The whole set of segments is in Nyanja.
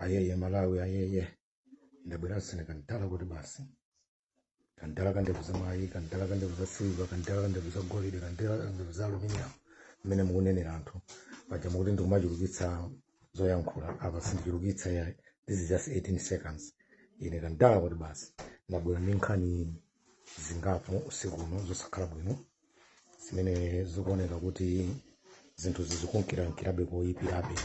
Ayeye Malawi, ayeye, ndabweranso ine kantala kuti basi, kantala kandevu za mayi, kantala kandevu za silver, kantala kandevu za golide, kantala kandevu za aluminium. Mmene mukunenera anthu paja mukuti ndikumachulukitsa zoyankhula, apa sindichulukitsa ya. This is just 18 seconds. Ine kantala kuti basi, ndabwera ndi nkhani zingapo usiku uno zosakhala bwino, zimene zikuoneka kuti zinthu zizikunkirankirabe koyipirabe.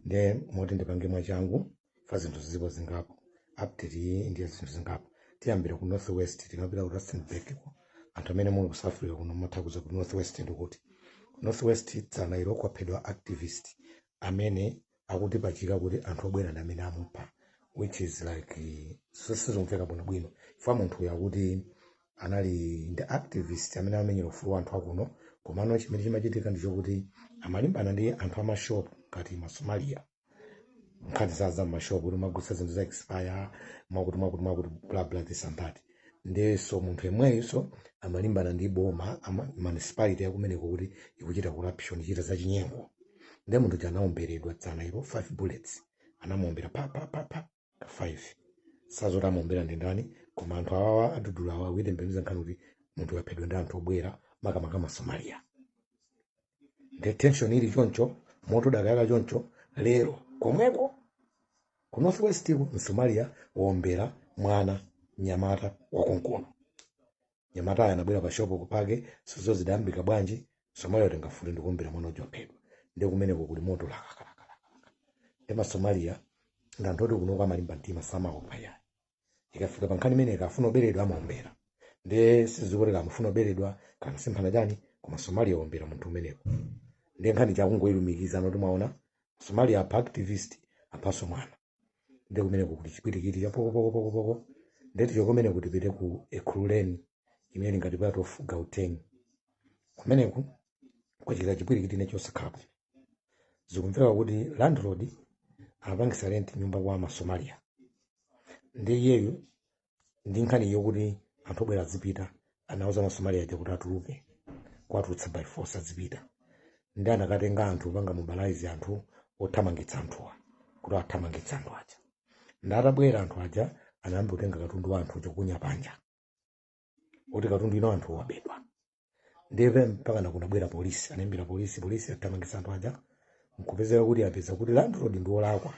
Nde moti ndipange mwachangu fa zinthu zizipo zingapo. Update iyi ndiye zinthu zingapo. Tiyambira ku North West, tikapita ku Rustenburg. Anthu amene muli ku South Africa kuno mmatha kuza ku North West. Ndikuti ku North West dzana ilo kwaphedwa activist amene akuti pachika kuti anthu obwera ndi amene amupha, which is like sizimveka bwinobwino chifukwa munthu uyu akuti anali ndi activist amene amenyera ufulu wa anthu akuno, komano chimene chimachitika ndichokuti amalimbana ndi anthu amashopu ngati Masomalia, nkhani za mashopu kuti magulitsa zinthu za expire, mwakuti mwakuti mwakuti, bla bla, this and that. Ndiso munthu yemweyinso amalimbana ndi boma municipality yakumeneko kuti ikuchita corruption, ichita zachinyengo. Ndiye munthu uja anaomberedwa dzana ilo 5 bullets, anamuombera pa pa pa pa 5. Sazoti amuombera ndi ndani, koma anthu awawa adudula awa akuitembenuza nkhani kuti munthu waphedwa ndi anthu obwera, makamaka Masomalia. Ndi tension ili choncho, moto dakayaka choncho. Lero komweko ku North West ku Msomalia wombera mwana mnyamata wakonkono. Nyamata aya anabwera pa shopo kupake sizo zidayambika bwanji, Somalia utenga futi ndikuombera mwana uja, waphedwa. Ndi kumeneko kuli moto lakakalakalaka. Ndi Masomalia ndi anthu oti kunoko amalimba mtima, samaopa yayi. Ikafika pa nkhani imene ikafuna oberedwa, amaombera. Ndi sizikuti kamafuna oberedwa kana simphana chani, koma Somalia wombera munthu umeneko. Ndi nkhani chakungoyilumikiza noti mwaona Somalia apha activist, aphaso mwana. Ndi kumeneko kuti chipwirikiti cha pokopokopokopoko. Ndeti chokumene kuti pite ku Ekurhuleni imene ngati part of Gauteng, kumeneku kwachitika chipwirikiti ine chosakhala bwino. Zikumveka kuti landlord anapangisa rent nyumba kwa Masomalia, ndi iyeyu ndi nkhani yokuti anthu obwera azipita, anauza Masomalia aja kuti atuluke, kuwatulutsa by force azipita. Ndi anakatenga anthu kupanga mobilize anthu othamangitsa anthuwa kuti athamangitsa anthu aja. Ndi atabwera anthu aja, anayamba kutenga katundu wa anthu uja kunya panja, kuti katundu ino anthu wabedwa. Ndiye mpaka nakunabwera polisi, anaimbira polisi, polisi athamangitsa anthu aja, nkupezeka kuti apeza kuti landlord ndi wolakwa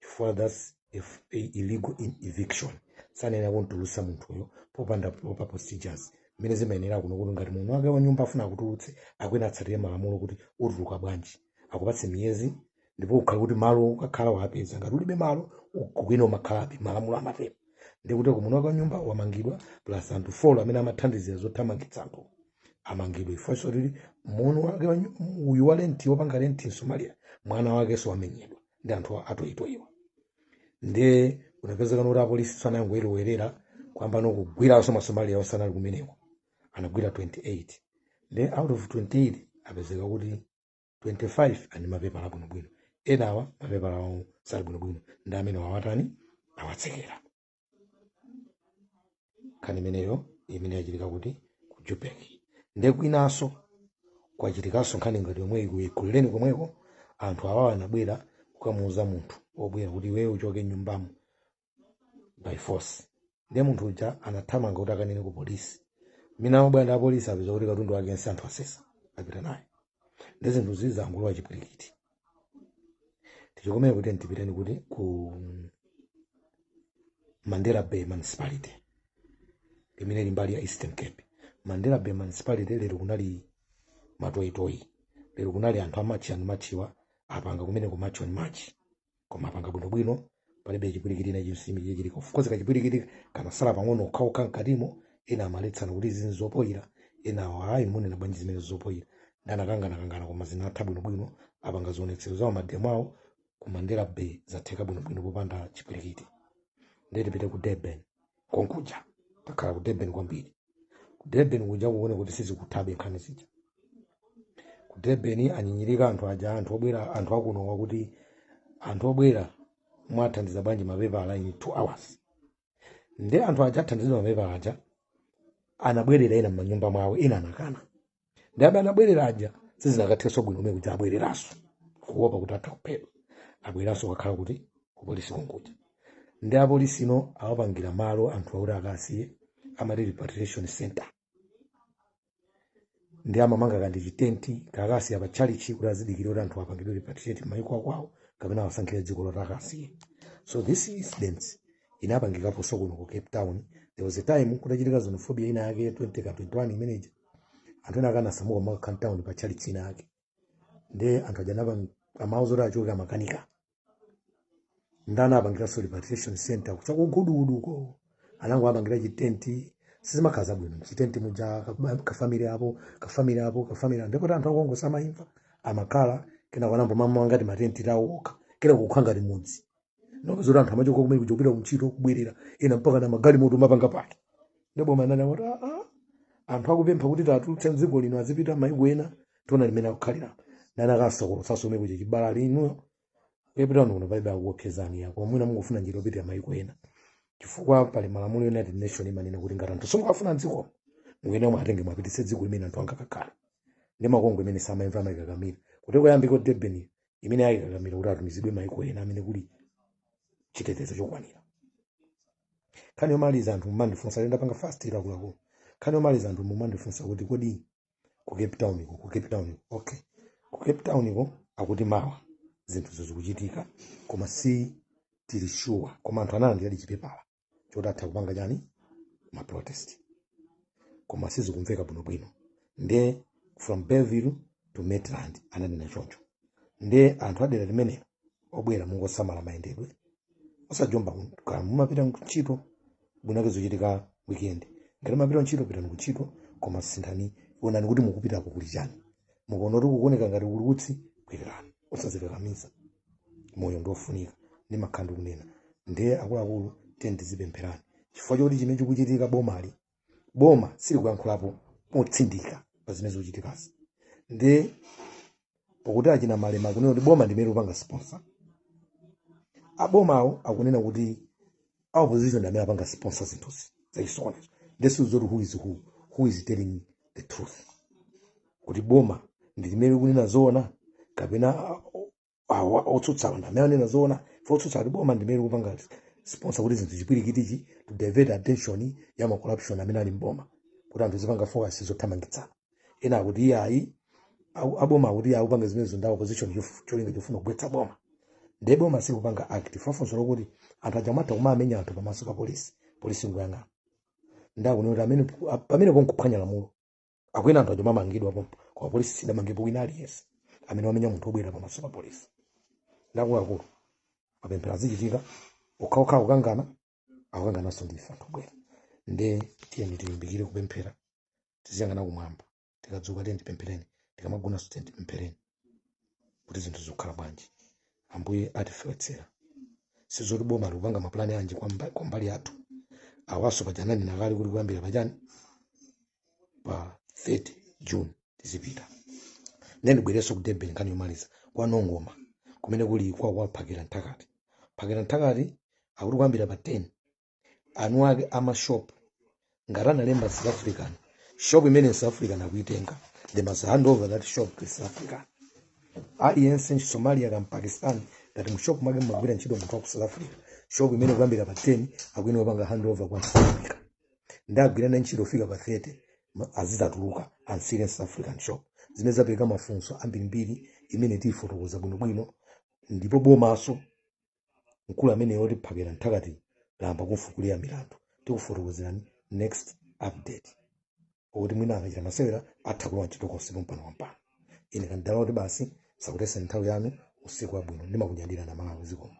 chifukwa that's if, a illegal in eviction. Sanena kuntulutsa munthuyo popanda proper procedures mmene zimayenera kuno, kuti ngati munthu wake wa nyumba afuna akutulutse, akwena atsatire malamulo kuti utuluka bwanji, akupatse miyezi, ndipo ukhala kuti malo ukakhala wapeza. Ngati ulibe malo, kukwina umakhalabe, malamulo amatero. Ndikuti munthu wake wa nyumba wamangidwa, plus anthu 4 amene amathandizira zothamangitsa anthu amangidwe. Ifenso tili munthu wake uyu wa rent, wopanga rent Msomalia, mwana wakenso wamenyedwa ndi anthu atoyitoyiwa. Ndiye unapezeka kuti apolisi sanangoyerowerera kwamba nokugwiranso Masomalia onse anali kumeneko, anagwira 28. Ndi out of 28 apezeka kuti 25 ani mapepala abwinobwino, enawa mapepala awo sali bwinobwino, ndi amene wawatani, awatsekera. Nkhani imeneyo imene yachitika kuti ku Joburg. Ndiye kwinanso kwachitikanso nkhani ngati yomwe ku Ekurhuleni komweko. Anthu awawa anabwera kukamuuza munthu wobwera kuti iweyo uchoke nyumbamo by force. Ndiye munthu uja anathamanga kuti akanene ku polisi. Mina amabwera ndi apolisi, apeza kuti katundu wake nse anthu asesa apita naye. Ndi zinthu zizangulowa chipwirikiti. Tichikomere kuti tipiteni kuti ku Mandela Bay Municipality imene ili mbali ya Eastern Cape. Mandela Bay Municipality lero kunali matoyitoyi, lero kunali anthu a march and marchiwa apanga kumene ku march on march, koma apanga bwinobwino, palibe chipwirikiti na chinsimi chichitika. Of course kachipwirikiti kanasala pang'ono okhaokha mkatimo, ena amaletsana kuti izi nzopoyira, ena awo ayi, munena bwanji zimene zopoyira, ndi anakanganakangana, koma zinatha bwinobwino. Apanga zionetsero zawo, ma demo awo ku Mandela Bay, zatheka bwinobwino popanda chipwirikiti. Ndiye tipite ku Durban konkuja. Takhala ku Durban kwambiri. Ku Durban kuja kuone kuti sizikuthabe nkhani zija. Ku Durban anyinyirika anthu aja, anthu obwera, anthu akuno, wakuti anthu obwera mwathandiza bwanji mapepala in 2 hours? Ndi anthu aja athandizidwa mapepala aja anabwerera ena m'manyumba mwawo, ena anakana. Ndi amene anabwerera aja sizinakathenso bwino umene kuja abwereranso kuopa kuti atha kuphedwa, abwereranso kakhala kuti Ku polisi konkuja ndi apolisi ino awapangira malo anthu akuti akasiye, amati repatriation center, ndi amamanga kandi chitenti kakasiya pa tchalichi kuti azidikira kuti anthu apangidwe repatriate m'mayiko akwawo kapena awasankhire dziko loti akasiye. So this incident inapangikaponso kuno ku Cape Town. There was a time kutachitika xenophobia ina yake 20 ka 21 imeneja, anthu ena akanasamuka makakhala town pa tchalichi ina yake, ndi anthu aja anapa amauza kuti achoke, amakanika. Ndana apangiranso repatriation center kuchakuguduguduko, anango apangira chitenti. Sizimakhala zabwino chitenti muja, kafamily apo, kafamily apo, kafamily apo, ndipo anthu akongo samaimva, amakhala kena kwanambo mama ngati matenti tawo okha, kena kukhala ngati mudzi. Nokazoti anthu amachoka kumene kuja kupita kuntchito, kubwerera, ena mpaka na magalimoto mapanga pake. Ndipo manana kuti aa, anthu akupempha kuti tatulutse mdziko lino azipita maiko ena, tiona limene akukhalira. Nana akasokolosaso umene kuja chibala linuyo Cape Town kuno palibe akuopsezani ya, koma mwina mungofuna njira yopitira maiko ena, chifukwa pali malamulo United Nation imanena kuti ngati anthu simukafuna mdziko, mukuyenera mwatenge mwapititse dziko limene anthu angakakhale. Ndi makongo imene samaimva, amayikakamira kuti kuyambiko Durban imene ayikakamira kuti atumizidwe maiko ena amene kuli chitetezo chokwanira. Nkhani yomaliza, anthu mumandifunsa, ndapanga fast akuluakulu. Nkhani yomaliza, anthu mumandifunsa kuti kodi ku Cape Town iko, ku Cape Town iko, okay, ku Cape Town iko akuti mawa zinthu zikuchitika, koma si tili sure, koma anthu analandira chipepala choti atha kupanga chani, ma protest, koma sizikumveka bwinobwino. Nde from Bellville to Maitland ananena choncho. Nde anthu adera limenelo obwera, mungosamala mayendedwe, osajomba. Kaya mumapita ntchito bwinake, zochitika weekend, ngati mumapita ntchito, pitani kuntchito, koma sinthani, onani kuti mukupitako kuli chani. Mukaona kuti kukuoneka ngati kuli utsi, bwererani, osazikakamiza. Moyo ndiofunika, ndimakhala ndikunena. Ndiye akuluakulu, tiye tizipempherani, chifukwa choti chimene chikuchitika bomali, boma silikuyankhulapo motsindika pa zimene zikuchitikazi. Ndiye pokuti achina Malema akunena kuti boma ndimene kupanga sponsor, abomawo akunena kuti opposition amene apanga sponsor zinthuzi zachisoni. This is who is who, who is telling the truth, kuti boma ndi limene likunena zoona kapena awa otsutsawa ndi amene anena zoona? Ife otsutsa kuti boma ndimene likupanga sponsor kuti zinthu chipwirikitichi, to divert attention ya ma corruption amene ali mboma, kuti anthu zipanga focus zothamangitsana. Ena akuti iyayi, aboma akuti iye akupanga zimenezo ndi opposition, cholinga chofuna kugwetsa boma. Ndiye boma silikupanga act fafunso lokuti anthu aja amatha kumamenya anthu pamaso pa polisi, polisi ngoyang'ana. Ndakunena kuti amene pamene ponkuphwanya lamulo, akwena anthu aja mamangidwa pompo, koma polisi sidamangepo wina aliyense amene wamenya munthu obwera pamaso pa polisi. Ndakuluakulu, mapemphero azichitika. Okhaokha akukangana, akukangananso ndife anthu obwera. Nde tiyeni tilimbikire kupemphera, tiziyang'ana kumwamba. Tikadzuka tiyeni tipemphereni, tikamagonanso tiyeni tipemphereni kuti zinthu zikukhala bwanji. Ambuye atifewetsera. Sizoti boma likupanga mapulani anji kwa mbali yathu. Awaso pajanani nakale kuti kuyambira pachani, pa 30 June tizipita. Ndiye ndibwerenso ku Durban, nkhani yomaliza, kwa Nongoma kumene kuli kwa Phakira Nthakati. Phakira Nthakati akuti kuyambira pa 10, anu ake amashop ngati analemba South African, shop imene South African akuitenga, they must hand over that shop to South African. Aliyense Somalia kam Pakistan, ngati mu shop mwake mumagwira ntchito munthu wa ku South Africa, shop imene kuyambira pa 10 akuyenera kupanga hand over kwa South Africa. Ndagwirana ntchito fika pa 30, azizatuluka ansire South African shop. Zimene zapereka mafunso ambirimbiri imene tiyifotokoza bwinobwino. Ndipo bomaso mkulu amene yoti Phakira Nthakati lamba kumfukulira milandu, tikufotokozerani next update, okuti mwina akachita masewera atha kulowa mchitokosi pompano pompano. Ine kandidala kuti basi, sakutesani nthawi yanu. Usiku wabwino, ndimakunyadira na Malawi. Zikomo.